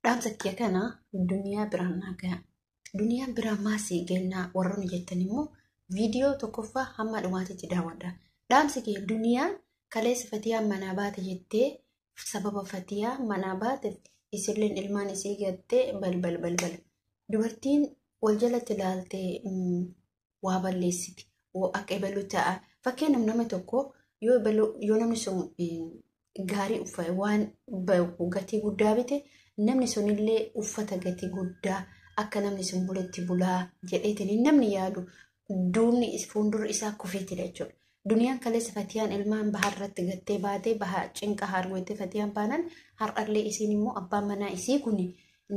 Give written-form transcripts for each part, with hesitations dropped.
Dhaamsa kiyya kana duniyaa biraan naa gaha. Duniyaa biraa maasii gennaa warroonni jettan immoo viidiyoo tokkoffaa hamma dhumaatitti daawwadha. Dhaamsi kiyya duniyaan kaleessa Fatiyaan manaa baate jettee sababa Fatiyaa manaa baate isilleen ilmaan isii gattee balbal balbal. Dubartiin wal jalatti ilaaltee waa balleessiti. Akka ebaluu ta'a. Fakkeenyaaf nama tokko yoo ebaluu yoo namni sun gaarii uffate waan gatii guddaa bite namni sunillee uffata gatii guddaa akka namni sun buletti bulaa jedheetiin namni yaadu duubni fuuldurri isaa kufeetidha jechuudha. Duniyaan kaleessa Fatiyaan ilmaan bahaa irratti gattee baatee bahaa cinqa haarwettee Fatiyaan baanaan har'allee isiin immoo abbaan manaa isii kun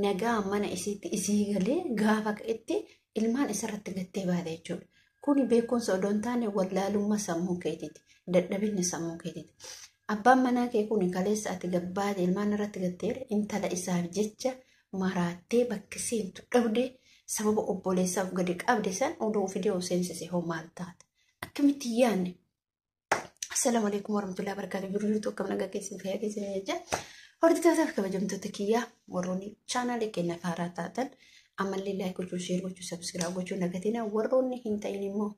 nagaa mana isiitti isii galee gaafa ka'etti ilmaan isarratti gattee baate jechuudha. Kuni beekumsa odoo hin taane wallaalummaa sammuu keetiiti. Dadhabinni sammuu keetiiti. Abbaan manaa kee kun kaleessa ati gabbaate ilmaan irratti gattee intala isaaf jecha maraattee bakka seentu dhabde sababa obboleessaaf gadi qabde san odoo fidee seensise hoo maal taata? Akkamitti yaadne? Assalaamu alaikum warahmatullahi wabarakatuh. Jiru jirtu akkam nagaa keessan fayyaa keessan jecha. Hordoftootaaf kabajamtoota kiyyaa warroonni chaanaalii keenya haaraa taatan ammallee like gochuu, share gochuu, subscribe gochuu nagatina. Warroonni hin ta'in immoo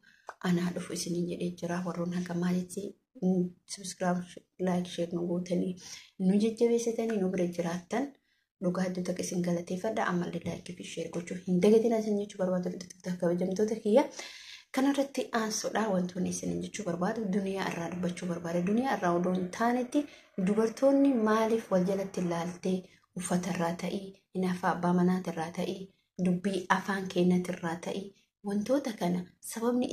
anaa dhufu isiniin jedhee jira. Warroonni hanga maalitti subscribe, like, share nu gootanii nu jajjabeessitanii nu bira jiraattan dhugaa hedduu takka isin galateeffadha. Ammallee like fi share gochuu hin dagatina isin jechuu barbaadu hordoftoota kabajamtoota kiyya. Kanarratti aansuudha wantoonni isin jechuu barbaadu duniyaa irraa dubbachuu barbaada. Duniyaa irraa odoo hin taanetti dubartoonni maaliif wal jalatti ilaaltee uffata irraa ta'ii, hinaaffaa abbaa manaatirraa ta'ii, dubbii afaan keenyatirraa ta'ii wantoota kana sababni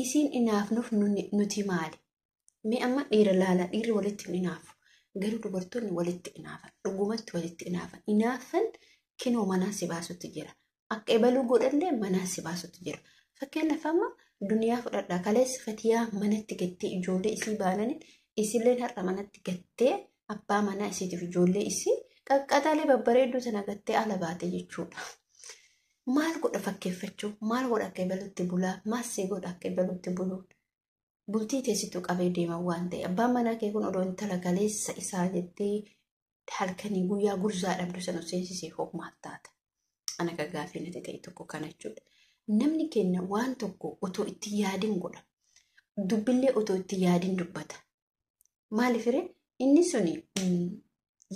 isiin hinaafnuuf nuti maali? Mee amma dhiira laala, dhiirri walitti hin hinaafu. Garuu dubartoonni walitti hinaafan, dhugumatti walitti hinaafan. Hinaafan kinoo manaa si baasutti jira. Akka ebaluu godhallee manaa si baasutti jira. Fakkeenyaaf amma duniyaa fudhadhaa. Kaleessa Fatiyaa manatti gattee ijoollee isii baananiin isilleen har'a manatti gattee abbaa manaa isiitiif ijoollee isii qaqqaxalee babbareedduu sana gattee ala baate jechuudha. Maal godha fakkeeffachuu? Maal godha akka ebalutti bulaa? Maal si godha akka ebalutti buluun? Bultii teessitu qabee deema waan ta'e. Abbaan manaa kee kun odoo intala kaleessa isaa jettee halkanii guyyaa gurzaa dhabdu sana seensisee hoo maal taata? Ana ka gaaffii natti ta'e tokko kana jechuudha. Namni keenya waan tokko otoo itti yaadin godha. Dubbillee otoo itti yaadin dubbata. Maaliif ree? Inni suni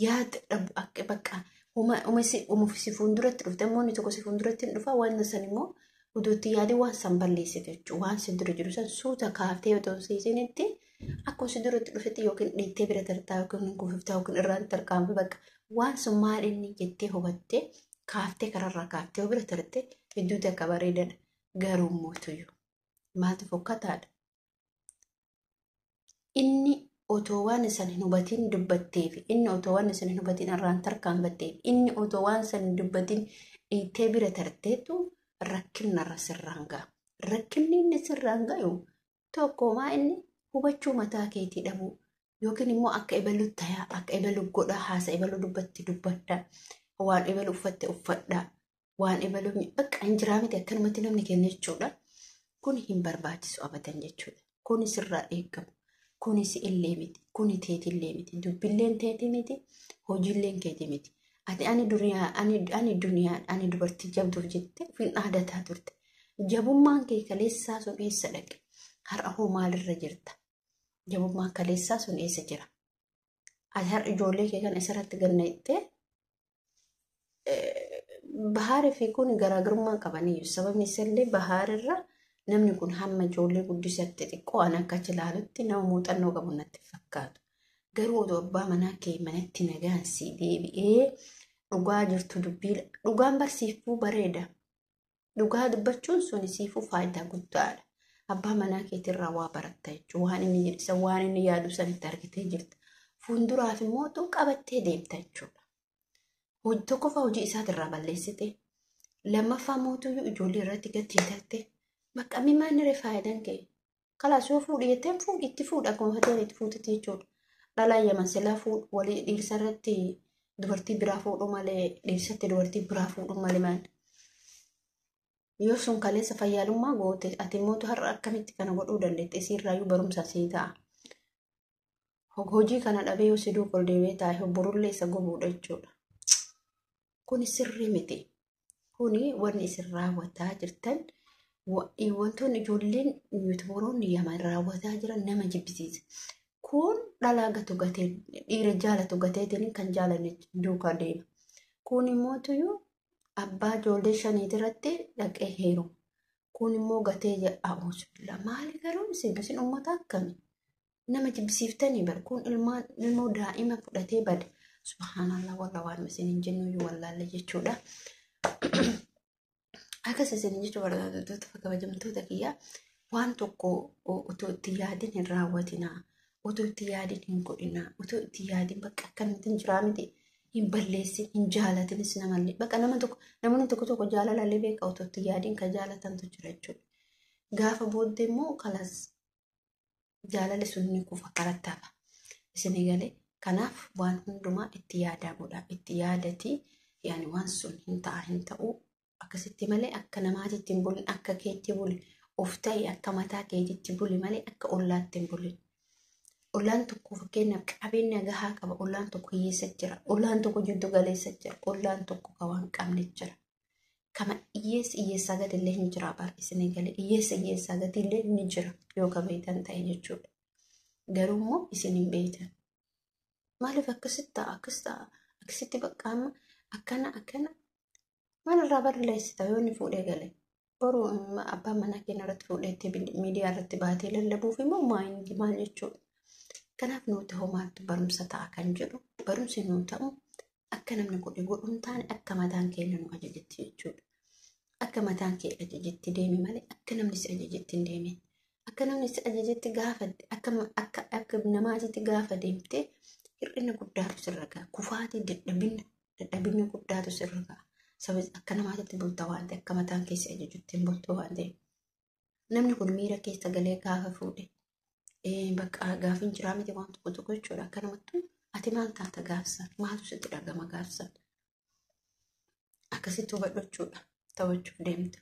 yaada dhabu akka bakka uma si fuulduratti dhufte immoo inni tokko si fuulduratti hin dhufa waan san immoo otoo itti yaadin waan san balleessite jechuudha. Waan si dura jiru san suuta kaaftee otoo siisinitti akkuma si duratti dhufetti yookiin dhiittee bira tartaa yookiin kufiftaa yookiin irraan tarkaanfii bakka waan sun maal inni jettee hubattee kaaftee kararraa kaaftee bira tarte hedduu takka bareedadha. Garuu mootuyyuu maaltu fokkataadha? Inni otoo waan san hin hubatin dubbatteef, inni otoo waan san hin hubatin irraan tarkaanfatteef, inni otoo waan san hin dubbatin dhiittee bira tarteetu rakkinna irra sirraan ga'a. Rakkinni inni sirraan ga'u tokko maa inni hubachuu mataa keetii dhabuu yookiin immoo akka ebalu tayaa, akka ebalu godhaa, haasa ebalu dubbatti dubbadhaa, waan ebalu uffatte uffadhaa, waan ebalu bakka hin jiraa miti akkanumatti namni kenna jechuudha. Kun hin barbaachisu abadan jechuudha. Kuni sirraa eegamu. Kuni si illee miti. Kuni teetillee miti. Dubbilleen teeti miti. Hojiilleen keeti miti. Ati ani duniyaa ani ani duniyaa ani dubartii jabduuf jettee ofiin dhaadataa turte. Jabummaan kee kaleessaa sun eessa dhaqe? Har'a hoo maalirra jirta? Jabummaan kaleessaa sun eessa jira? Ati har'a ijoollee kee kana isarratti ganna'ittee Bahaar fi kun garaagarummaa qabaniyyuu. Sababni isallee Bahaarirra namni kun hamma ijoollee guddisatti xiqqoo an akka achi ilaalutti nama muuxannoo qabu natti fakkaatu. Garuu otoo abbaa manaa kee manatti nagaan si deebi'ee dhugaa jirtu dubbii dhugaan barsiifuu bareeda. Dhugaa dubbachuun sun siifuu faayidaa guddaadha. Abbaa manaa keetirraa waa baratta jechuudha. Waan inni jedhu isa waan inni yaadu sanitti argitee jirta. Fuulduraaf immoo qabattee deemta jechuudha. Tokkoffaa hojii isaatirraa balleessite. Lammaffaa mootuyyuu ijoollee irratti gatii tarte. Bakka mimaan irra faayidaan ka'e. Kalaas yoo fuudhi jetteen fuudhi itti fuudha akkuma fateen itti fuutetti jechuudha. Dhalaan Yaman silaa fuudhu walii dhiirsa irratti dubartii biraa fuudhu malee dhiirsatti dubartii biraa fuudhu malee maal. Yoo sun kaleessa fayyaalummaa goote ati immoo har'a akkamitti kana godhuu dandeette isiirraayyuu barumsa sii ta'a. Hojii kana dhabee yoo si duuka ol deebi'ee taa'e borullee isa gobuudha jechuudha. Kuni sirrii miti. Kuni wanni isin raawwataa jirtan wantoonni ijoolleen yuutuubaroonni Yaman raawwataa jiran nama jibbisiisa. Kun dhalaa gatu gatee dhiira jaalatu gateetiin kan jaalanne duukaa deema. Kun immoo tuyyuu abbaa ijoollee shaniiti irratti dhaqee heeruma. Kun immoo gatee a'uuzubillah maali garuu isin uummata akkami? Nama jibbisiiftanii bar kun ilmaan ilmoo daa'ima fudhatee bada. Subhaanallah warra waan isin hin jennu iyyuu wallaalle jechuudha. Akkas isin jechuu barbaaddoota kabajamtoota kiyyaa waan tokko otoo itti yaadin hin raawwatinaa. Otoo itti yaadin hin godhinaa. Otoo itti yaadin bakka akkanatti hin jiraa miti. Hin balleessin, hin jaalatinis namallee. Bakka nama tokko namoonni tokko tokko jaalalallee beeka otoo itti yaadin kan jaalatantu jira jechuudha. Gaafa booddee immoo kalas jaalalli sun ni kufa karatti hafa. Isin galee kanaaf waan hundumaa itti yaadaa godha. Itti yaadatii yaani waan sun hin ta'a hin ta'u akkasitti malee akka namaatitti hin bulin akka keetti buli of ta'e akka mataa keetitti buli malee akka ollaatti hin bulin. Ollaan tokko fakkeenyaaf qabeenya gahaa qaba. Ollaan tokko hiyyeessa jira. Ollaan tokko jiddu galeessa jira. Ollaan tokko kan waan qabne jira. Kama hiyyeessi hiyyeessaa gadi illee hin jira bara isin galee hiyyeessa hiyyeessaa gadi illee ni jira yoo ka beektan ta'e jechuudha. Garuu immoo isin hin beektan. Maaliif akkasitti ta'a akkas ta'a akkasitti bakka amma akkana akkana maalirraa balleessita yoo inni fuudhee gale. Boru abbaan manaa keenya irratti fuudhee miidiyaa irratti baatee lallabuuf immoo maal jechuudha. Kanaaf nuti homaatti barumsa ta'a kan jedhu barumsi nuu ta'u akka namni godhe godhu hin taane akka mataan keenya nu ajajetti jechuudha. Akka mataan kee ajajetti deemi malee akka namni si ajajetti hin deemin. Akka namni si ajajetti gaafa akka namaatitti gaafa deemte hir'ina guddaatu sirra ga'a. Kufaatii dadhabina guddaatu sirra ga'a. Sababni akka namaatitti bulta waan ta'eef akka mataan kee si ajajutti hin bultu waan ta'eef. Namni kun miira keessa galee gaafa fuudhe bakka gaafa hin jiraa miti waan tokko tokko jechuudha. Akkanumattuu ati maal taata gaafsan? Maaltu sitti dhagama gaafsan? Akkasitti hubadhu jechuudha. Taphachuuf deemta.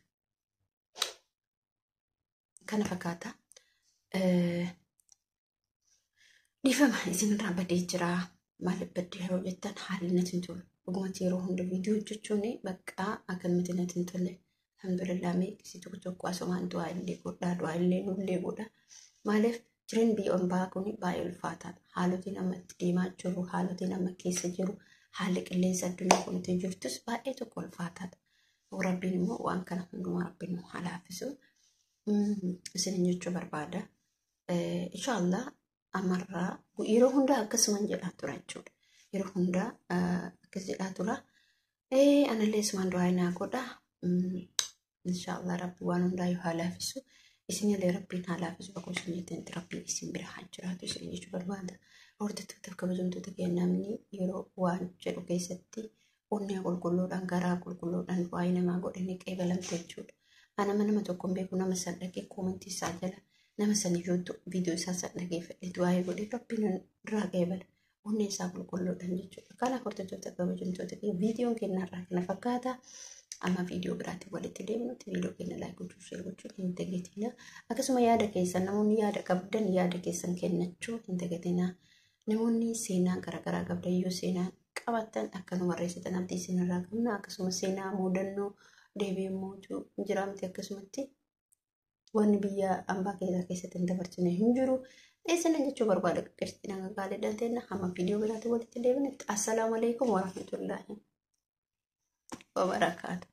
Kana fakkaata. Dhiifama isinirraa badee jira. Maaliif baddee yeroo jettan haalli natti hin tolu. Dhugumatti yeroo hunda viidiyoo hojjechuun bakka akkanumatti natti hin tolle. Alhamdulillah meeqisi tokko tokko asumaan du'aa illee godhaa du'aa illee nullee godha. Maaliif jireenyi biyya ombaa kun baay'ee ulfaataadha. Haalotiin amma itti deemaa jiru, haalotiin amma keessa jiru, haalli qilleensa addunyaa kun itti jirtus baay'ee tokko ulfaataadha. Rabbiin immoo waan kana hundumaa rabbiin nu haa laaffisu. Isin jechuu barbaada. Inshaallah amarraa yeroo hundaa akkasumaan jedhaa tura jechuudha. Yeroo hundaa akkas jedhaa tura. Anallee isumaan du'aa naa godha. Inshaallah rabbi waan hundaa yoo haa laaffisu. Isinillee rabbiin haa laaffisu bakka isin jettanitti rabbiin isin bira haa jiraatu isin jechuu barbaada. Hordoftoota kabajamtoota keenya namni yeroo waan jedhu keessatti onnee qulqulluudhaan garaa qulqulluudhaan du'aa namaa godhanii qeebalamte jechuudha. Ana nama tokko hin beeku nama san dhaqee koomantii isaa jala nama san iyyuu viidiyoo isaa san dhageeffadhe du'aa godhee rabbiin irraa qeebala. Onnee isaa qulqulluudhaan jechuudha. Kanaaf hordoftoota kabajamtoota keenya viidiyoon keenya irraa kana fakkaata. Amma viidiyoo biraatti walitti deemnutti viidiyoo keenya laayik gochuu sheer gochuu hin dagatinaa. Akkasuma yaada keessan namoonni yaada qabdan yaada keessan kennachuu hin dagatinaa. Namoonni seenaa garaagaraa qabdan yoo seenaa qabaattan akka nu barreessitan abdii isinirraa qabna. Akkasuma seenaa mudannoo deebi'ee mootuu jiraamti akkasumatti wanni biyya ambaa keessatti hin dabarsine hin jiru. Isin jechuu barbaada qirxina gaggaalee ta'e hamma viidiyoo biraatti walitti deebinutti. Assalaamu alaikum warahmatullaahi wabarakaatu.